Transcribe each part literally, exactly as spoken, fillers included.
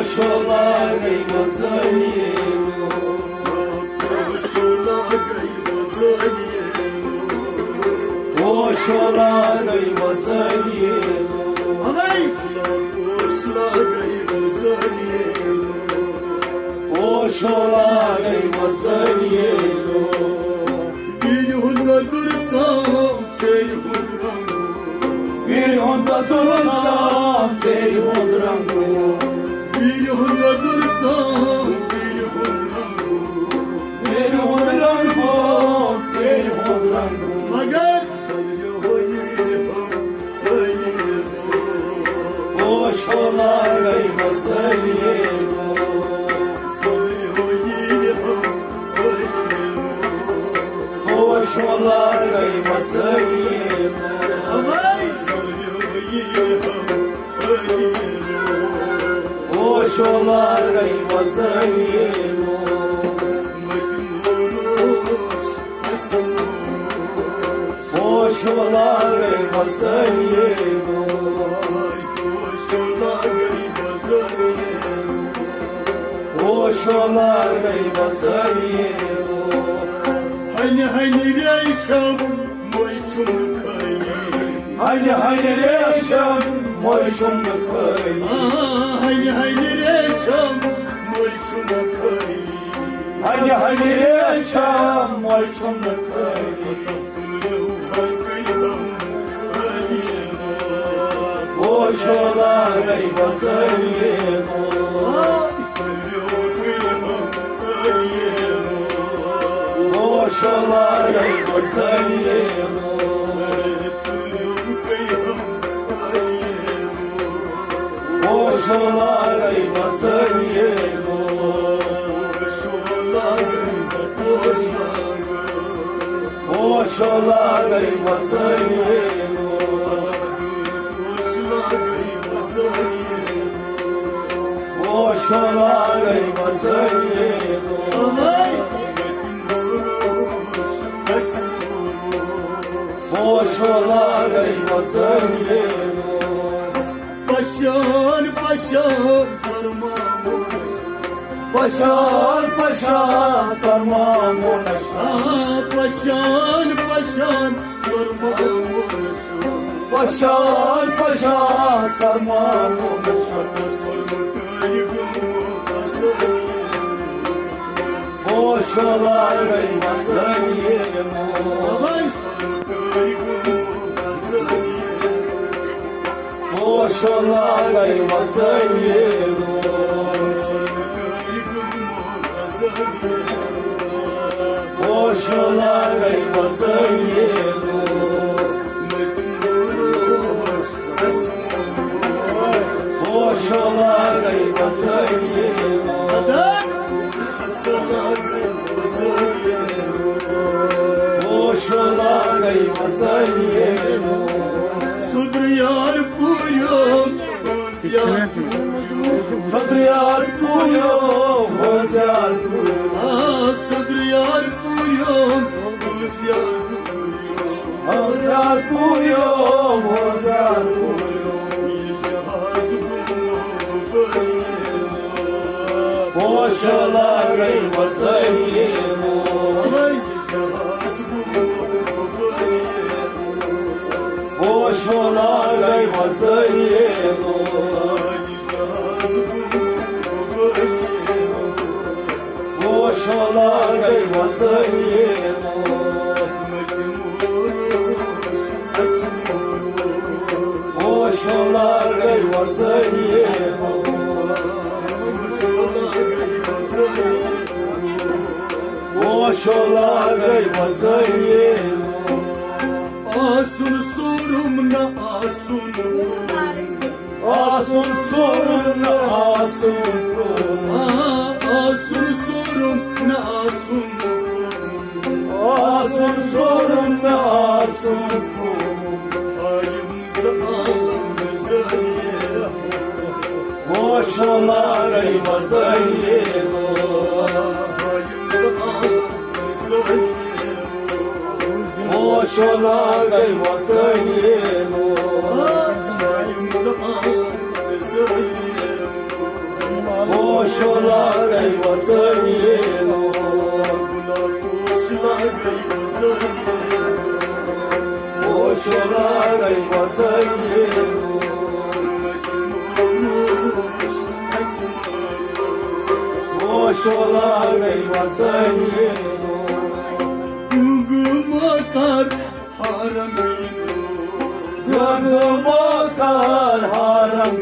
پوشو لاگے مزٲنی، پوشو لاگے مزٲنی، پوشو لاگے مزٲنی، پوش لاگے مزٲنی، پوشو لاگے مزٲنی۔ ویرِ ہُنٛد گۄدُر ژام، ژیرِ ہُنٛد رنٛگ۔ ویرِ ہُنٛد گۄدُر ژام، ژیرِ ہُنٛد رنٛگ۔ ویرِ ہُنٛد گۄدُر ژام، ژیرِ ہُنٛد رنٛگ۔ ویرِ ہُنٛد رنٛگ، ژیرِ ہُنٛد رنٛگ۔ مگر سٲلِو ویرِ ہم پوشو لاگے مزٲنی، پوشو لاگے مزٲنی، پوشو لاگے مزٲنی۔ پوشو لاگے مزٲنی، پوشو لاگے مزٲنی، پوشو لاگے مزٲنی۔ ہنہِ ہنہِ ریشم، مٔے چھُم خٲلی۔ ہنہِ ہنہِ ریشم، مٔے چھُم خٲلی۔ آ، ہنہِ ہنہِ ریشم، مٔے چھُم خٲلی۔ ہنہِ ہنہِ ریشم، مٔے چھُم خٲلی۔ پوشو لاگے مزٲنی، پوشو لاگے مزٲنی، پوشو لاگے مزٲنی۔ پوشو لاگے مزٲنی، پوشو لاگے مزٲنی۔ پوشو لاگے مزٲنی۔ پشان پشان سرما مونش۔ پشان پشان سرما مونش۔ آ، پشان پشان سرما مونش۔ پشان پشان سرما مونش۔ پوشو لاگے مزٲنی، پوشو لاگے مزٲنی، پوشو لاگے مزٲنی۔ پوشو لاگے مزٲنی۔ پوشو لاگے مزٲنی۔ سُدریار پوریو، سُدریار پوریو، سُدریار پوریو، سُدریار پوریو۔ ہمزاد پوریو، ہمزاد پوریو۔ پوشو لاگے مزٲنی، پوشو لاگے مزٲنی۔ پوشو لاگے مزٲنی۔ پوشو لاگے مزٲنی۔ پوشو لاگے مزٲنی۔ آسُن سورُم نہ آسُن۔ آسُن سورُم نہ آسُن۔ آ، آسُن سورُم نہ آسُن۔ آسُن سورُم نہ آسُن۔ حٲیِم زٕ عالم زٲنِتھ۔ پوشو لاگے مزٲنی۔ حٲیِم زٕ عالم زٲنِتھ۔ پوشو لاگے مزٲنی۔ حٲیِم زٕ عالم زٲنِتھ۔ شولا گئی وسنیلو، شولا گئی وسنیلو، شولا گئی وسنیلو، گنگ مکر حرم، گنگ مکر حرم،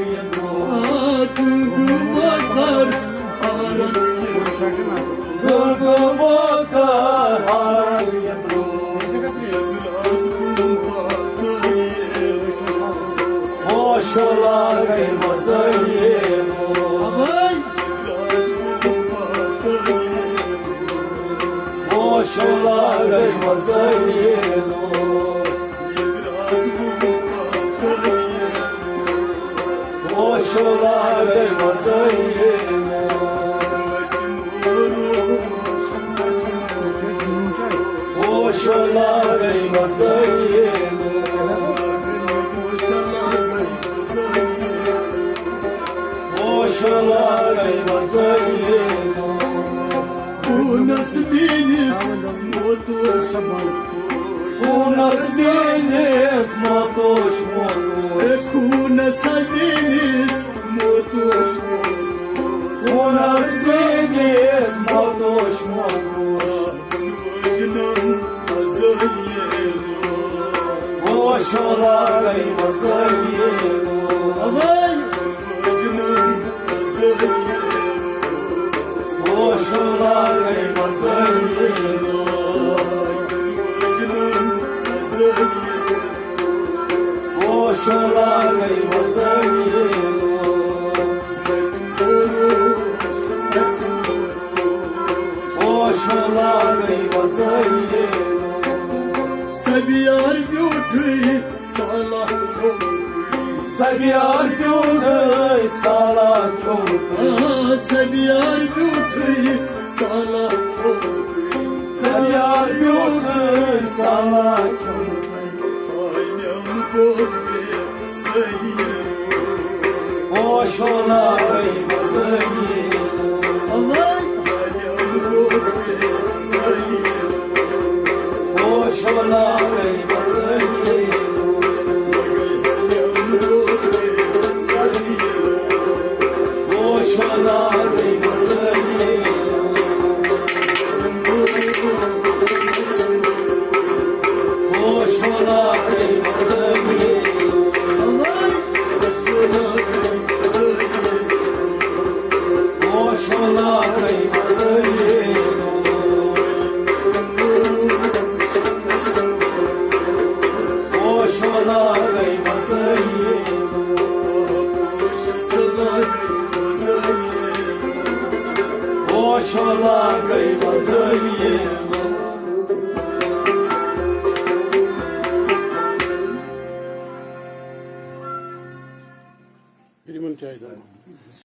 گنگ مکر حرم، گنگ مکر حرم، شولا گئی وسنیلو، شولا گئی وسنیلو، شولا گئی وسنیلو، شولا گئی وسنیلو، شولا گئی وسنیلو، خونس میٲنِس موتوش موتوش، خونس میٲنِس موتوش موتوش، اے خونس میٲنِس موتوش موتوش، خونس میٲنِس موتوش موتوش، وجنم ازلیلو، شولا گئی وسنیلو، وجنم شولا گئی وسنیلو، شولا گئی وسنیلو، شولا گئی وسنیلو، سبیار بیوٹھٕے سالہ کھیوٚو، سبیار بیوٹھٕے سالہ کھیوٚو، آ، سبیار بیوٹھٕے سالہ کھیوٚو، سبیار بیوٹھٕے سالہ کھیوٚو، آے نیوٚم گوٚو بے صحیح، شولا گئی وسنیلو، آے نیوٚم گوٚو بے صحیح، شولا گئی وسنیلو، شولا گئی وسنیلو، شولا گئی وسنیلو، شولا گئی وسنیلو، شولا گئی وسنیلو، شولا گئی وسنیلو۔ یِمن کیٛاہ آسہِ؟